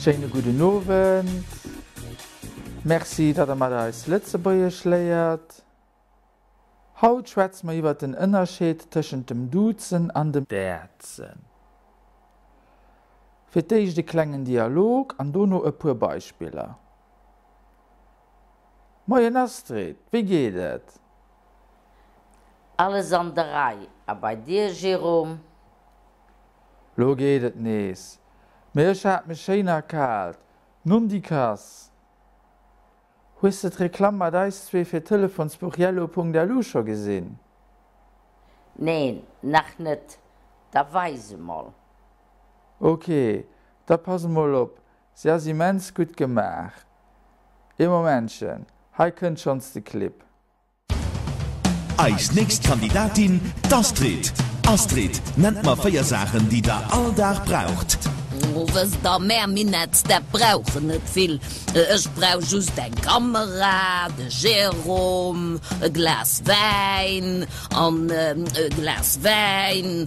Schéine gudden Owend. Merci, datt der mat eis Lëtzebuergesch léiert. Haut schwätze mer iwwer den Ënnerscheed tëschent dem Duzen an dem Däerzen. Fir d'éischt e klengen Dialog an dono e puer Beispiller. Moien Astrid, wéi geet et? Alles an der Rei, a bei dir Jérôme? Lo geet et nees, mee ech hat mech schéin erkaalt. Nondikass! Hues de d'Reklamm mat eis zwee fir d'Telefonsbuch Yellow.lu scho gesinn? Neen, nach net. Da weis emol. Ok, da pass emol op, se ass immens gutt gemaach. Ee Momentchen, hei kënnt schonns de Clip. Eis nächst Kandidatin, d'Astrid. Astrid, nennt mer 4 Saachen, déi der all Dag braucht. Oh, wësst der, mär Minettsdäpp brauchen net vill. Ech brauch just eng Kamera, de Jérôme, e Glas Wäin an e Glas Wäin.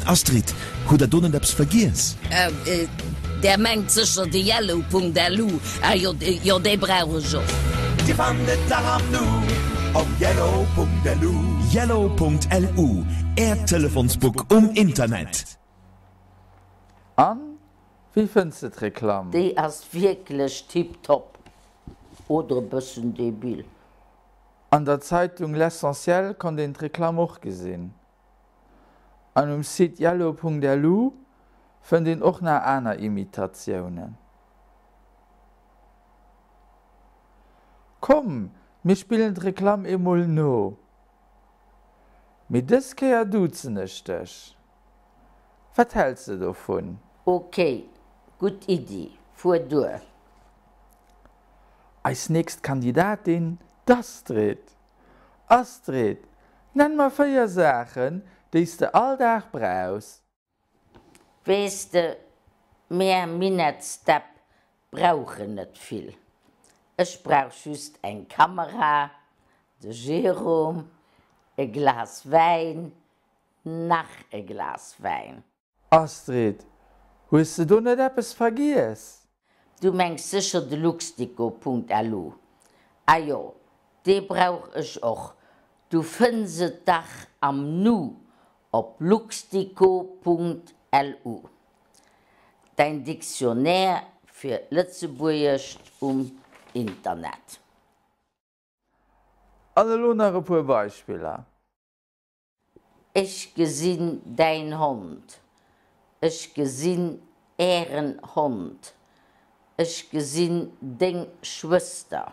Astrid, Hutt der do net eppes vergiess? Der mengt sécher de Yellow.lu. Ah jo, jo, dee brauch ech och. Dir fannt et dach am Nu op yellow.lu. Yellow.lu, Äert Telefonsbook um Internet. An, wéi fënns de d'Reklamm? Déi ass wierklech tiptop. Oder e bëssen debil. An der Zeitung L'Essentiel konnt een d'Reklamm och gesinn. An um Site yellow.lu fënnt een och nach aner Imitatiounen. Komm, mir spillen d'Reklamm eemol no. Mee dës Kéier duzen ech dech. Wat häls de dovun? Ok, gutt Iddi, fuer duer. Eis nächst Kandidatin, d'Astrid. Astrid, nenn mer 4 Saachen, déi s de all Dag brauchs. Weess de, mär Minettsdäpp brauchen net vill. Ech brauch just eng Kamera, de Jérôme, e Glas Wäin, nach e Glas Wäin. Astrid, hues de do net eppes vergiess? Du mengs sécher de Luxdico.lu. Ah jo, dee brauch ech och. Du fënns et dach am Nu op luxdico.lu. Däin Dictionnaire fir d'Lëtzebuergescht um Internet. An elo nach e puer Beispiller. Ech gesinn däin Hond. Ech gesinn ären Hond. Ech gesinn deng Schwëster.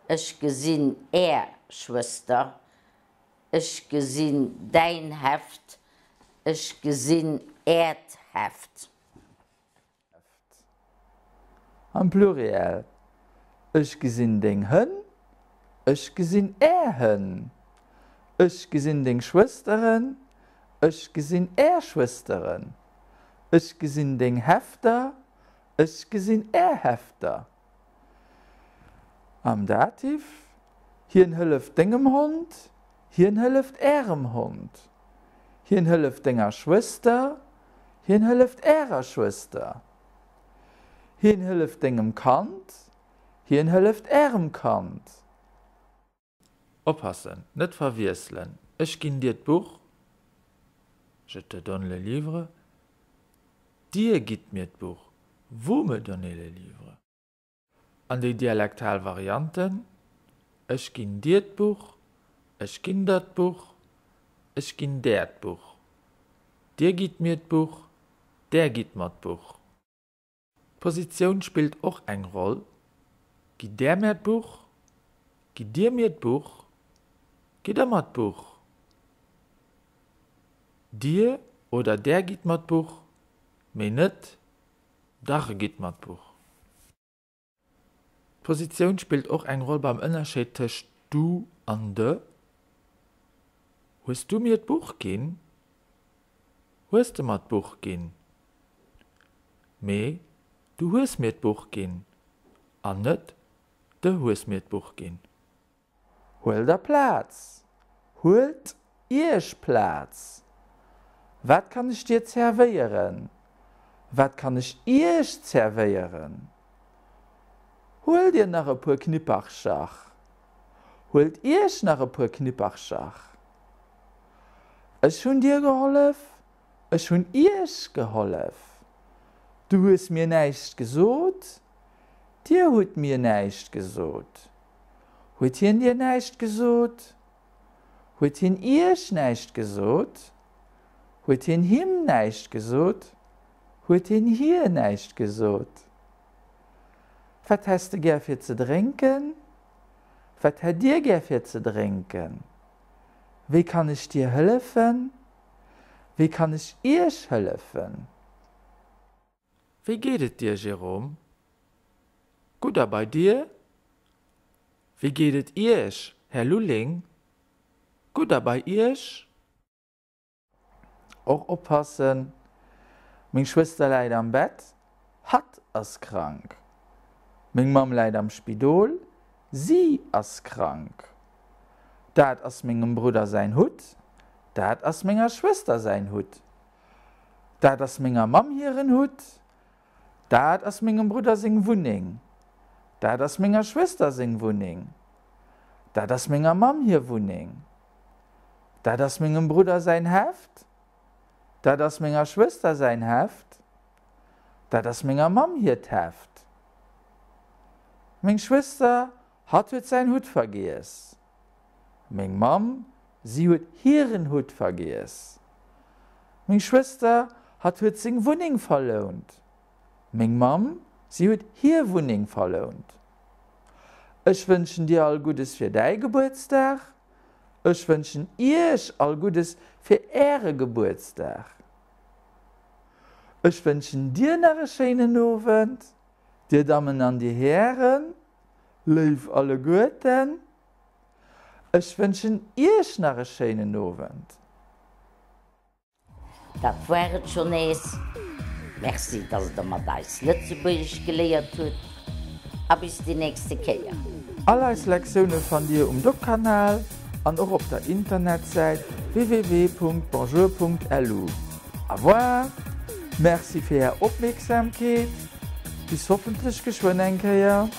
Ech gesinn är Schwëster. Ech gesinn däin Heft. Ech gesinn äert Heft. Am Pluriel, Ech gesinn deng Hënn. Ech gesinn är Hënn. Ech gesinn deng Schwësteren. Ech gesinn är Schwësteren. Ech gesinn deng Hefter. Ech gesinn är Hefter. Am Dativ, Hien hëlleft dengem Hond. Hien hëlleft ärem Hond. Hien hëlleft denger Schwëster. Hien hëlleft ärer Schwëster. Hien hëlleft dengem Kand. Hien hëlleft ärem Kand. Oppassen, net verwiesselen, Ech ginn dir d'Buch, Je te donne le livre, Dir gitt mir d'Buch, Vous me donnez le livre. An déi dialektal Varianten, Ech ginn dir d'Buch, Ech ginn der d'Buch, Ech ginn där d'Buch, Dir gitt mir d'Buch, Där gitt mer d'Buch. D'Positioun spillt och eng Roll, Gitt där mär d'Buch, Gitt dir mir d'Buch, Gitt der mer d'Buch, Dir oder där gitt mer d'Buch, mee net Dach gitt mer d'Buch. D'Positioun spillt och eng Roll beim Ënnerscheed tëscht du an de. Hues du mir d'Buch ginn? Hues de mer d'Buch ginn? Mee du hues mir d'Buch ginn an net de hues mir d'Buch ginn. Huel der Plaz! Huelt Iech Plaz! Wat kann ech dir zerwéieren? Wat kann ech Iech zerwéieren? Huel dir nach e puer Knippercher. Huelt Iech nach e puer Knippercher. Ech hunn dir gehollef. Ech hunn Iech gehollef. Du hues mir näischt gesot. Dir hutt mir näischt gesot. Huet hien dir näischt gesot? Huet hien Iech näischt gesot? Huet hien him näischt gesot? Huet hien hir näischt gesot? Wat häss de gär fir ze drénken? Wat hätt Dir gär fir ze drénken? Wéi kann ech dir hëllefen? Wéi kann ech Iech hëllefen? Wéi geet et dir, Jérôme? Gutt, a bei dir? Wéi geet et Iech, Här Lulling? Gutt, a bei Iech? Och oppassen, Meng Schwëster läit am Bett, hatt ass krank. Meng Mamm läit am Spidol, si ass krank. Dat ass mengem Brudder säin Hutt, dat ass menger Schwëster säin Hutt. Dat ass menger Mamm hiren Hutt. Dat ass mengem Brudder seng Wunneng. Dat ass menger Schwëster seng Wunneng. Dat ass menger Mamm hir Wunneng. Dat ass mengem Brudder säin Heft. Dat ass menger Schwëster säin Heft. Dat ass menger Mamm hiert Heft. Meng Schwëster, hatt huet säin Hutt vergiess. Meng Mamm, si huet hiren Hutt vergiess. Meng Schwëster, hatt huet seng Wunneng verlount. Meng Mamm, si huet hir Wunneng verlount. Ech wënschen dir all Guddes fir däi Gebuertsdag. Ech wënschen iech all Guddes fir äre Gebuertsdag. Ech wënschen dir nach e schéinen Owend, dir Dammen an dir Hären. Léif alleguerten, ech wënschen Iech nach e schéinen Owend. Dat war et scho nees. Merci, dass der mat eis Lëtzebuergesch geléiert hutt a bis déi nächste Kéier. All eis Lektioune fannt Dir um Doc-Kanal an och op der Internetsäit www.bonjour.lu. Au revoir, Merci fir Är Opmierksamkeet, bis hoffentlech geschwënn eng Kéier.